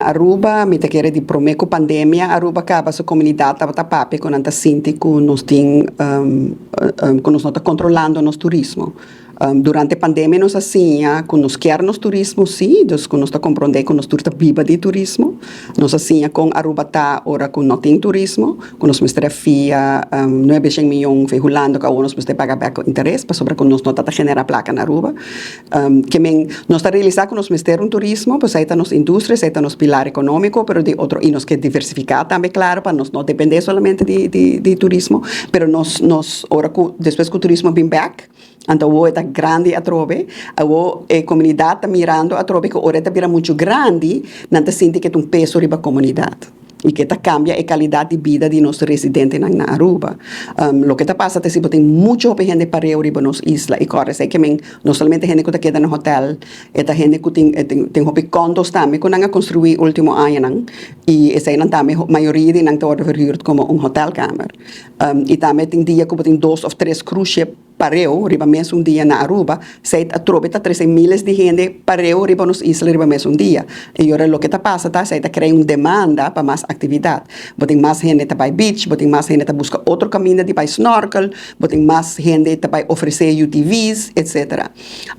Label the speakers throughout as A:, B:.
A: Aruba, mi ta kere di prome cu pandemia, Aruba caba su comunidad tabata papia cu nan ta sinti cu nos tin cu nos no ta controlando nos turismo. Durante pandemia nos a siña cu nos kier nos turismo si, dus cu nos ta compronde cu nos tur ta biba di turismo. Nos a siña con Aruba ta ora cu no tin turismo, cu nos mester a fia 900 miyon fe Hulanda cu awor nos mester paga bek cu interes pasobra cu nos no ta genera placa na Aruba. Kiermen, nos ta realisa cu nos mester un turismo, pues ey ta nos industria, ey ta nos pilar economico, pero di otro, y nos kier diversifica tambe, claro, pa nos no depende solamente di turismo, pero nos ora cu despues cu turismo bin back, anto awor ta grandi atrobe, awor e comunidad ta mirando atrobe cu ora ta bira mucho grandi, nan ta sinti cu ta un peso riba comunidad y cu ta cambia e calidad di bida di nos residentenan na Aruba. Loke ta pasa ta si tin mucho hende pareu riba nos isla y core sei kiermen no solamente hende cu ta keda na hotel, e ta hende cu tin hopi condos tambe cu nan a construi ultimo añanan y esey nan tambe mayoria di nan ta worden verhuurd como un hotelkamer. Y tambe tin dia cu tin dos of tres cruise ship pareu riba mesun dia na Aruba, esey atrobe ta trece miles di hende pareu riba nos isla riba mesun dia. Y ora loke ta pasa ta, esey ta crea un demanda pa mas actividad. Bo tin mas hende ta bay beach, bo tin mas hende ta busca otro caminda di bay snorkel, bo tin mas hende ta bay ofrece UTVs, etc.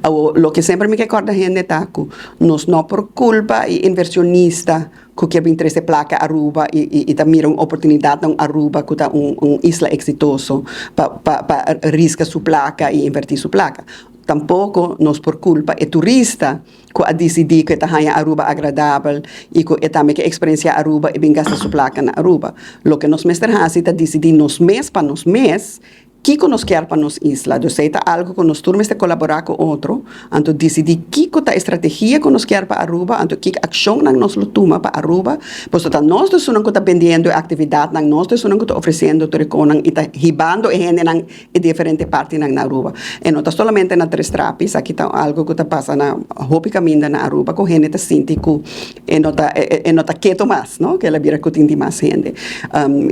A: Awo, loke semper mi kier corda hende ta cu nos no por culpa e inversionista cu kier bin trece placa Aruba y ta mira un oportunidad na Aruba cu ta un isla exitoso pa risca su placa y inverti su placa. Tampoco nos por culpa e turista cu a dicidi cu ta haya Aruba agradabel y cu tambe kier experiencia Aruba y bin gasta su placa na Aruba. Loke nos mester haci ta dicidi nos mes pa nos mes kico nos kier pa nos isla. Dus ta algo cu nos tur mester colabora cu otro, anto dicidi kico ta strategia cu nos kier pa Aruba, anto ki accion nan nos lo tuma pa Aruba, pues ta nos esunnan cu ta bendiendo actividad nan, nos esunnan cu ta ofreciendo tur nan y ta hibando e hende nan e diferente parti nan na Aruba. Y no ta solamente na Tres Trapi, aki ta algo cu ta pasa na hopi caminda na Aruba, cu hende ta sinti cu e no ta keto mas, no? Cu el a bira cu tin di mas hende.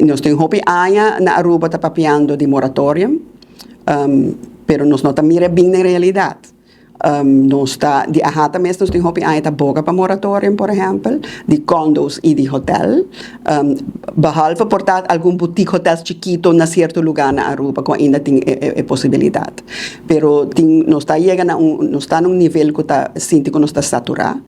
A: Nos tin hopi aña na Aruba ta papiando di moratorium, pero nos no ta mira bin na realidad. Nos ta di AHATA mes nos tin hopi aña ta boga pa moratorium, por ehempel, di condos y di hotel. Behalve por ta algun boutique hotels chikito na cierto lugar na Aruba, cu ainda tin e posibilidad. Pero tin, nos ta yega na un, nos ta na un nivel cu ta sinti cu nos ta satura.